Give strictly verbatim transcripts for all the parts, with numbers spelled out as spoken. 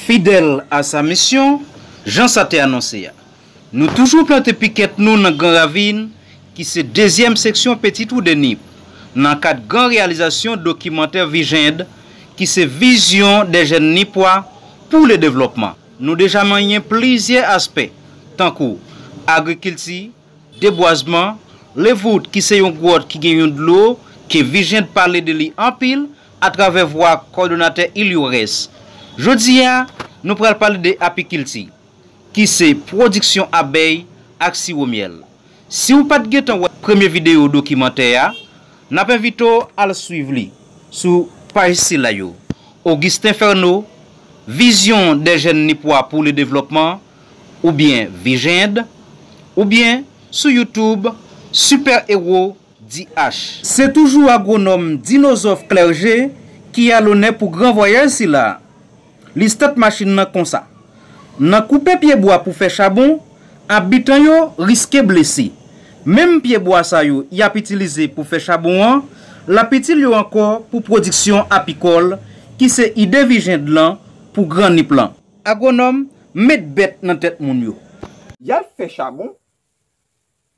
Fidèl a sa misyon, jan sa te anonse a, nou toujou plante pikèt nou nan Gran Ravin, ki se dezyèm seksyon Peti Twou de Nip, nan kad gran reyalizasyon dokimantè Vijend, ki se Vision des jeunes nipois pour le développement. Nou deja manyen plizyè aspè, tankou agrikilti, debwazman, Levout ki se yon gwòt ki gen yon dlo ke Vijend pale de li anpil atravè vwa kòdonatè Iliores. Jodi a, nou pral pale de apikilti, ki se pwodiksyon abèy ak siwo myèl. Si w pa t gentan wè premye videyo dokimantè a, n ap envite w al swiv li sou paj sila yo: Augustin Fernot, Vision des jeunes nipois pour le développement, oubyen Vijend, oubyen sou YouTube, Super Héros D H. Se toujou agwonòm Dinozòf Clergé ki alonè pou gran vwayaj sila. Li stat machin nan konsa. Nan koupe pyebwa pou fè chabon, abitan yo riske blese. Menm pyebwa sa yo y ap itilize pou fè chabon an, l ap itil yo ankò pou pwodiksyon apikòl, ki se ide Vijend lan pou Gran Nip lan. Agwonòm met bèt nan tèt moun yo. Y al fè chabon,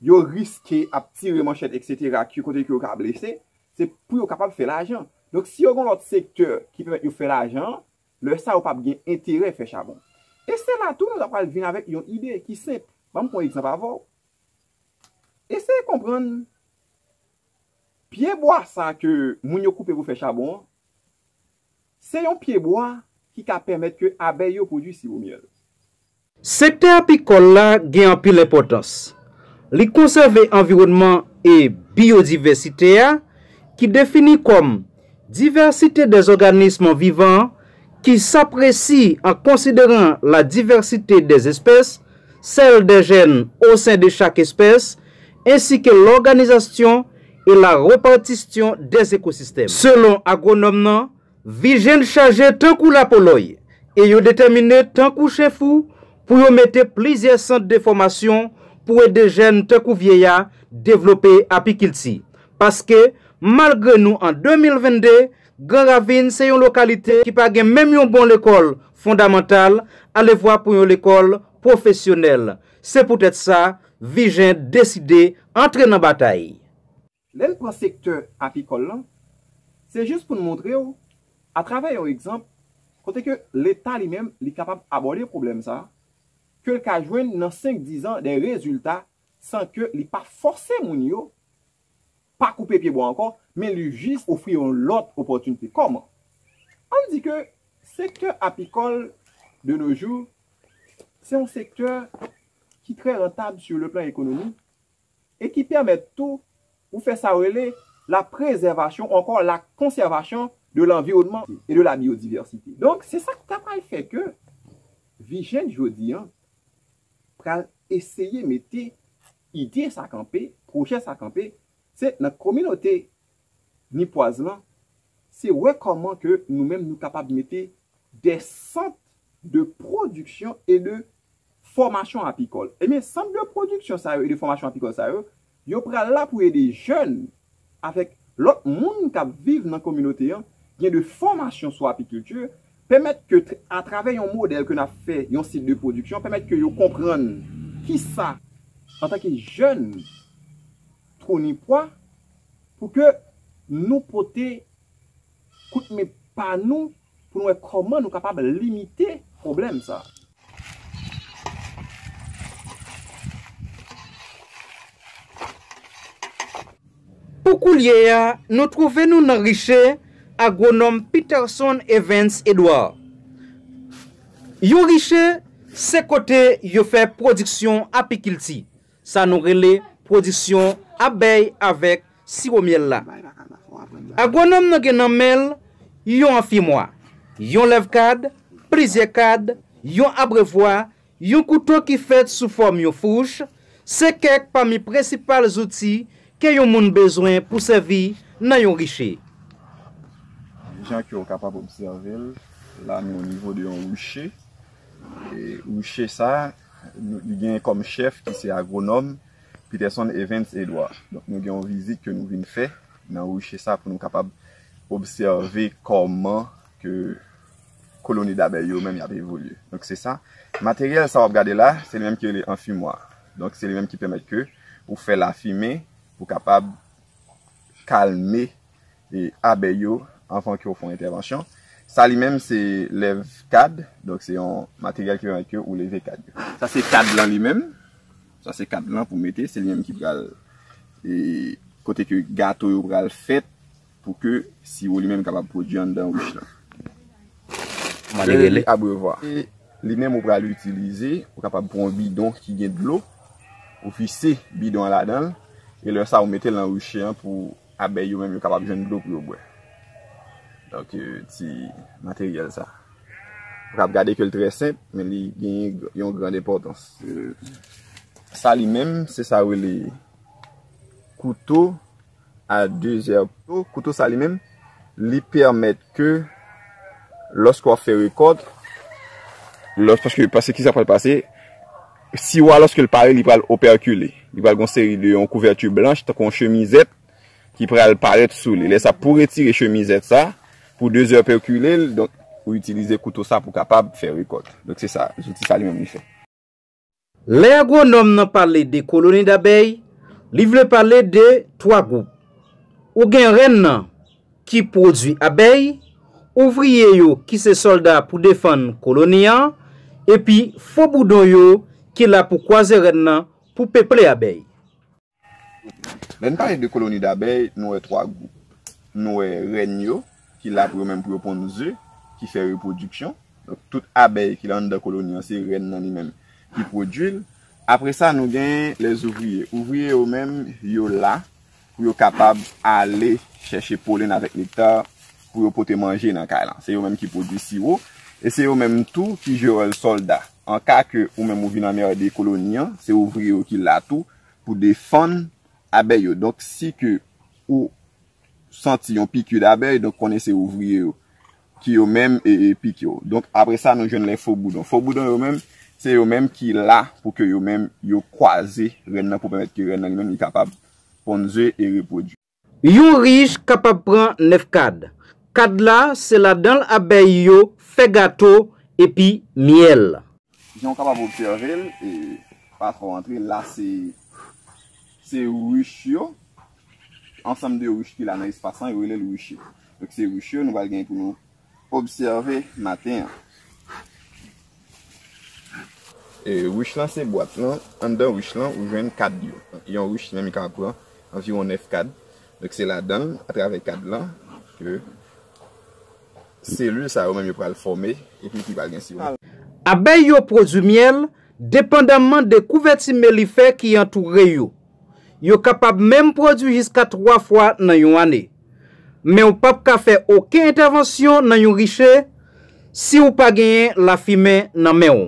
yo riske ap tire manchèt, etsetera, ki kote ke yo ka blese, se pou yo kapab fè lajan. Donk, si yo gen lòt sektè ki pèmèt yo fè lajan, lè sa yo p ap gen enterè fè chabon. E se la tou nou ta pral vin avèk yon ide ki senp. Ban m pran yon egzanp avè w. Eseye konprann, pyebwa sa ke moun yo koupe pou fè chabon an, se yon pyebwa ki ka pèmèt ke abèy yo pwodui siwo myèl. Sektè apikòl la gen anpil enpòtans. Li konsève anviwònman e biyodivèsite a, ki defini kòm diversité des organismes vivants, qui s'apprécie en considérant la diversité des espèces, celle des gènes au sein de chaque espèce, ainsi que l'organisation et la répartition des écosystèmes. Selon agwonòm nan, Vijend chaje tankou lapolòy, e yo detèmine tankou chen fou pou yo mete plizyè sant de fòmasyon pou ede jèn tankou vyeya devlope apikilti. Paske, malgre nou an de mil vennde, Gran Ravin se yon lokalite ki pa gen menm yon bon lekòl fondamantal, alevwa pou yon lekòl pwofesyonèl. Se poutèt sa, Vijend deside antre nan batay. Lè n pran sektè apikòl lan, se jis pou n montre w, atravè yon egzanp, kote ke Leta li menm, li kapab abòde pwoblèm sa a, ke l ka jwenn nan senk, diz an de rezilta, san ke li pa fòse moun yo pa koupe pyebwa ankò, men li jis ofri yon lòt opòtinite. Kòman? Ann di ke sektè apikòl de nos jours, se yon sektè ki trè rantab sur le plan économique, e ki pèmèt tou ou fè sa yo rele la préservation ou ankò la conservation de l'environnement et de la biodiversité. Donk, se sa k ta pral fè ke Vijend jodi an pral eseye mete ide sa kanpe, pwojè sa kanpe, se nan kominote nipwaz lan, se wè kòman ke nou menm nou kapab mete de sant de pwodiksyon e de fòmasyon apikòl. Ebyen, sant de pwodiksyon sa yo e de fòmasyon apikòl sa yo, yo pral la pou ede jèn avèk lòt moun k ap viv nan kominote an gen de fòmasyon sou apikilti, pèmèt ke tr-, atravè yon modèl ke n ap fè, yon sit de pwodiksyon, pèmèt ke yo konprann kisa, antanke jèn, Twou Nipwa, pou ke nou pote kout men pa nou pou n wè kòman nou kapab limite pwoblèm sa a. Pou koulye a, nou twouve nou nan riche agwonòm Peterson Evans Edouard. Yon riche, se kote yo fè pwodiksyon apikilti, sa nou rele pwodiksyon abèy avèk siwo myèl la. Agwonòm nan gen nan men l yon anfimwa, yon lèv kad, plizyè kad, yon abrevwa, yon kouto ki fèt sou fòm yon fouch, se kèk pami prensipal zouti ke yon moun bezwen pou sèvi nan yon riche. Jan ke w kapab obsève l, la nou o nivo de yon riche. E riche sa, nou, li gen kòm chèf ki se agwonòm Peterson Evans Edouard. Donk, nou gen yon vizit ke nou vin fè nan riche sa pou nou kapab obsève kòman ke Koloni dabèy yo menm y ap evolye. Donk se sa. Materyèl sa w ap gade la, se li menm ki rele anfimwa. Donk se li menm ki pèmèt ke ou fè lafimen pou kapab kalme e abèy yo anvan ke w fè yon entèvansyon. Sa li menm se lèv kad, donk se yon materyèl ki pèmèt ke ou leve kad yo. Sa se kad lan li menm. Sa se kad lan pou mete, se li menm ki pral e kote ke gato yo pral fèt pou ke siwo li menm kapab pwodui anndan wich lan. Mande rele. Abrevwa. E li menm ou pral itilize, ou kapab pran yon bidon ki gen dlo, ou vise bidon an ladan l, e lè sa ou mete l nan wiche an pou abèy yo menm yo kapab jwenn dlo pou yo bwè. Donk, e, ti materyèl sa. Ou kapab gade ke l trè senp, men li gen yon gran enpòtans. E, sa li menm, se sa yo rele kouto a de zè. Kouto sa li menm, li pèmèt ke lòske w ap fè rekòt, lòs, paske, paske ki sa pral pase, siwo a lòske l pare, li pral operkile. Li pral gen yon seri de yon kouvèti blanch, tankou yon chemizèt, ki pral parèt sou li. Lè sa, pou retire chemizèt sa, pou de zè pèkile l, donk, ou itilize kouto sa pou kapab fè rekòt. Donk, se sa, zouti sa li menm li fè. Lè agwonòm nan pale de koloni dabèy, li vle pale de twa gwoup. Ou gen rèn nan ki pwodui abèy, ouvriye yo ki se sòlda pou defann koloni an, epi fo boudon yo ki la pou kwaze rèn nan pou peple abèy. Lè n pale de koloni dabèy, nou wè twa gwoup. Nou wè rèn yo, ki la pou yo menm pou yo ponn ze, ki fè repwodiksyon. Donk, tout abèy ki la anndan koloni an, se rèn nan li menm ki pwodui l. Apre sa, nou gen lèzouvriye. Ouvriye yo menm, yo la pou yo kapab ale chèche polen avèk nekta pou yo pote manje nan kay lan. Se yo menm ki pwodui siwo, e se yo menm tou ki jwe wòl sòlda. An ka ke ou menm ou vin anmède koloni an, se ouvriye yo ki la tou pou defann abèy yo. Donk, si ke ou santi yon piki dabèy, donk konnen se ouvriye yo ki yo menm e, e pike w. Donk, apre sa, nou jwenn lè fo boudon. Fo boudon yo menm, se yo menm ki la pou ke yo menm yo kwaze rèn nan pou pèmèt ke rèn nan li menm li kapab ponn ze e repwodui. Yon rich kapab pran nèf kad. Kad la, se ladan l abèy yo fè gato epi myèl. Jan w kapab obsève l, e, pa twò antre, la se, se rich yo, ansanm de rich ki la nan espas lan, yo rele l rich yo. Donk se rich yo, nou pral gen pou nou obsève maten an. E, wich lan se bwat lan. Anndan wich lan, ou jwenn kad yo. Yon wich menm li ka pran anviwon nèf kad. Donk, se ladan l, atravè kad lan, ke selil sa yo menm yo pral fòme, epi ki pral gen siwo. Abèy yo pwodui myèl, depandamman de kouvèti melifè ki antoure yo. Yo kapab menm pwodui jiska twa fwa nan yon ane. Men w p ap ka fè okenn entèvansyon nan yon riche si w pa genyen lafimen nan men w.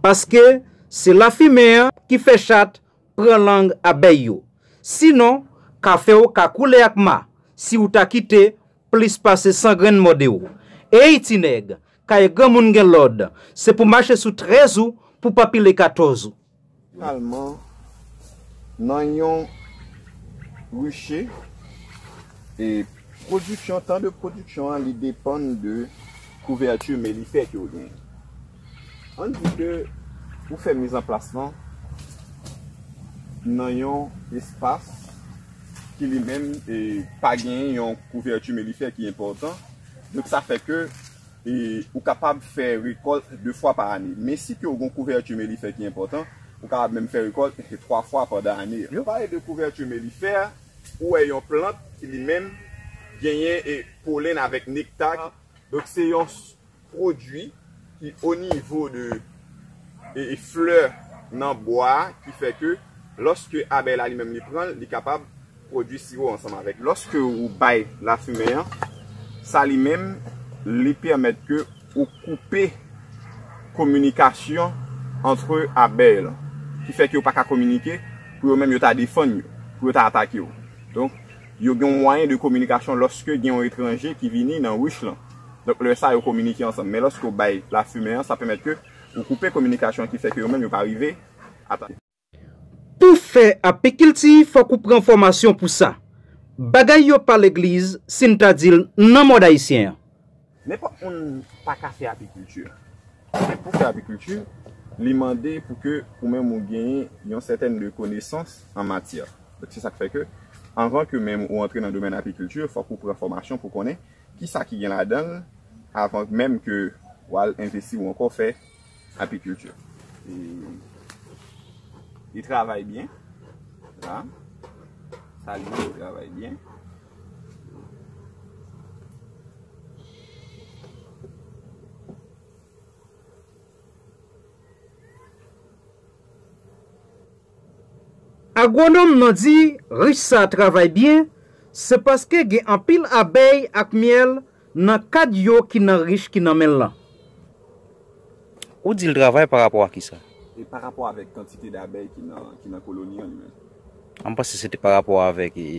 Paske se lafimen an ki fè chat pran lang abèy yo. Sinon, kafe w ka koule ak ma si w ta kite plis pase san grenn mòde w. Ey, ti nèg, kay granmoun gen lòd, se pou mache sou trèz ou pou pa pile katòz ou. Finalman, nan yon riche, e pwodiksyon, tan de pwodiksyon an, li depann de kouvèti melifè ke w genyen. Ann di ke ou fè mizanplas lan nan yon espas ki li menm, e, pa genyen yon kouvèti melifè ki enpòtan. Donk, sa fè ke e ou kapab fè rekòt de fwa pa ane. Men si ke w gen yon kouvèti melifè ki enpòtan, ou kapab menm fè rekòt twa fwa pandan ane an. Yo pale de kouvèti melifè, ou wè yon plant ki li menm genyen e polen avèk nekta. Donk se yon s-, pwodui ki o nivo de e, e flè nan bwa a, ki fè ke lòske abèy la li menm li pran l, li kapab pwodui siwo ansanm avèk. Lòske ou bay lafimen an, sa li menm, li pèmèt ke ou koupe kominikasyon antre abèy lan, ki fè ke yo pa ka kominike, pou yo menm yo ta defann yo, pou yo ta atake w. Donk, yo gen yon mwayen de kominikasyon lòske gen yon etranje ki vini nan wich lan. Donk, lè sa, yo kominike ansanm. Men lòske w bay lafimen an, sa pèmèt ke ou koupe kominikasyon ki fè ke yo menm yo pa rive atake. Pou fè apikilti, fòk ou pran fòmasyon pou sa. Bagay yo pa legliz, si n ta di l nan mòd ayisyen an. Nenpòt moun pa ka fè apikilti. Men pou fè apikilti, li mande pou ke ou menm ou genyen yon sètèn de konesans an matyè. Donk, se sa k fè ke, anvan ke menm ou antre nan domèn apikilti, fòk ou pran fòmasyon pou konnen ki sa ki gen ladan l, avan menm ke w al envesti ou ankò fè apikilti. E, li travay byen. La. Sa li ye, li travay byen. Agwonòm nan di rich sa a travay byen, se paske gen anpil abèy ak myèl nan kad yo ki nan rich ki nan men l lan. Ou di l travay pa rapò a kisa? E pa rapò avèk kantite dabèy ki nan, ki nan koloni an li menm. An panse se te pa rapò avèk e,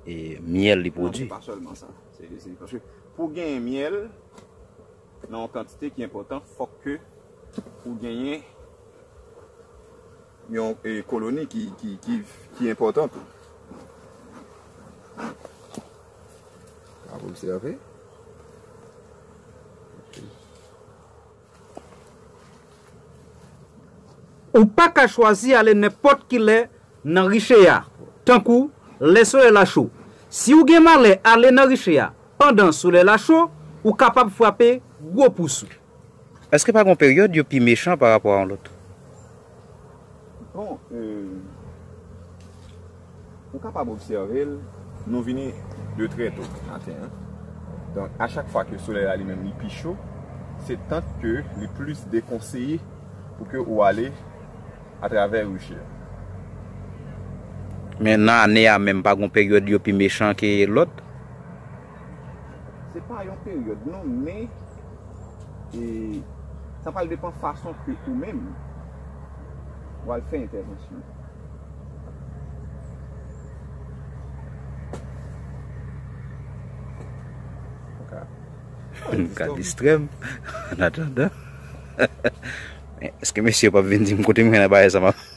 e, myèl li pwodui. Non, se pa sèlman sa. Se, se, paske pou genyen myèl, nan yon kantite ki enpòtan, fòk ke ou genyen yon e, koloni ki, ki, ki, ki enpòtan tou. Ap obsève. Ou pa ka chwazi ale nenpòt ki lè nan riche a, tankou lè solèy la cho. Si w gen malè ale nan riche a pandan solèy la cho, ou kapab frape gwo pous ou. Èske pa gen yon peryòd yo pi mechan pa rapò a yon lòt? Bon, e, ou kapab obsève l, nou vini de trè to maten an. Donk, a chak fwa ke solèy la li menm li pi cho, se tan ke li plis dekonseye pou ke ou ale atravè riche a. Men nan ane a menm, pa gen yon peryòd yo pi mechan ke lòt? Se pa yon peryòd non, men e, sa pral depann fason ke ou menm w al fè entèvansyon. M ka distrè m an atandan. Men èske mesye yo p ap vin di m kote m gen nan bagay sa m ap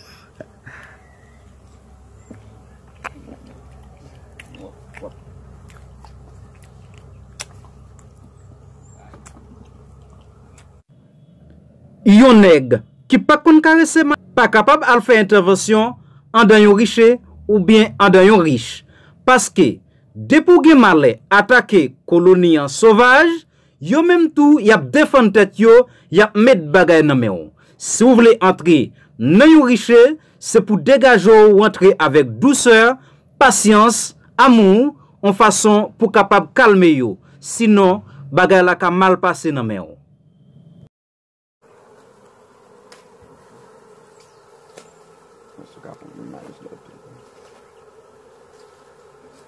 Yon nèg ki pa konn karese ma pa kapab al fè entèvansyon andan yon riche oubyen andan yon rich. Paske, depi w gen malè atake koloni an sovaj, yo menm tou y ap defann tèt yo, y ap met bagay nan men w. Si w vle antre nan yon riche, se pou degaje w antre avèk dousè, pasyans, amou, yon fason pou kapab kalme yo. Sinon, bagay la ka mal pase nan men w.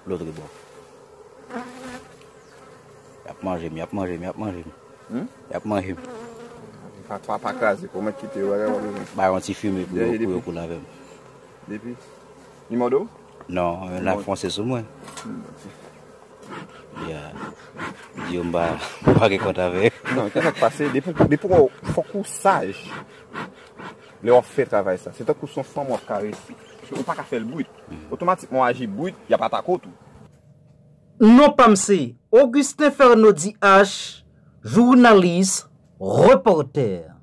Lòt bò. Y ap manje m, y ap manje m, y ap manje m. Hmm? Y ap manje m. Pa, pa, pa kraze, kòman kite yo bagay w ap bezwen. Bay yon ti fime pou yo, pou yo koule avè m. Depi? Li mòde w? Non, l ap fonse sou mwen. Hmm, ok. Ya. Di yo m pa, m pa gen kont avè yo. Non, se sa k pase. Depi, depi w, fòk ou saj. Lè w ap fè travay sa. Se tankou se yon fanm w ap karese. Paske ou pa ka fè l brit. Otomatikman w aji brit, y ap atake w tou. Non pa m se Augustin Fernaudy H, jounalis, repòtè.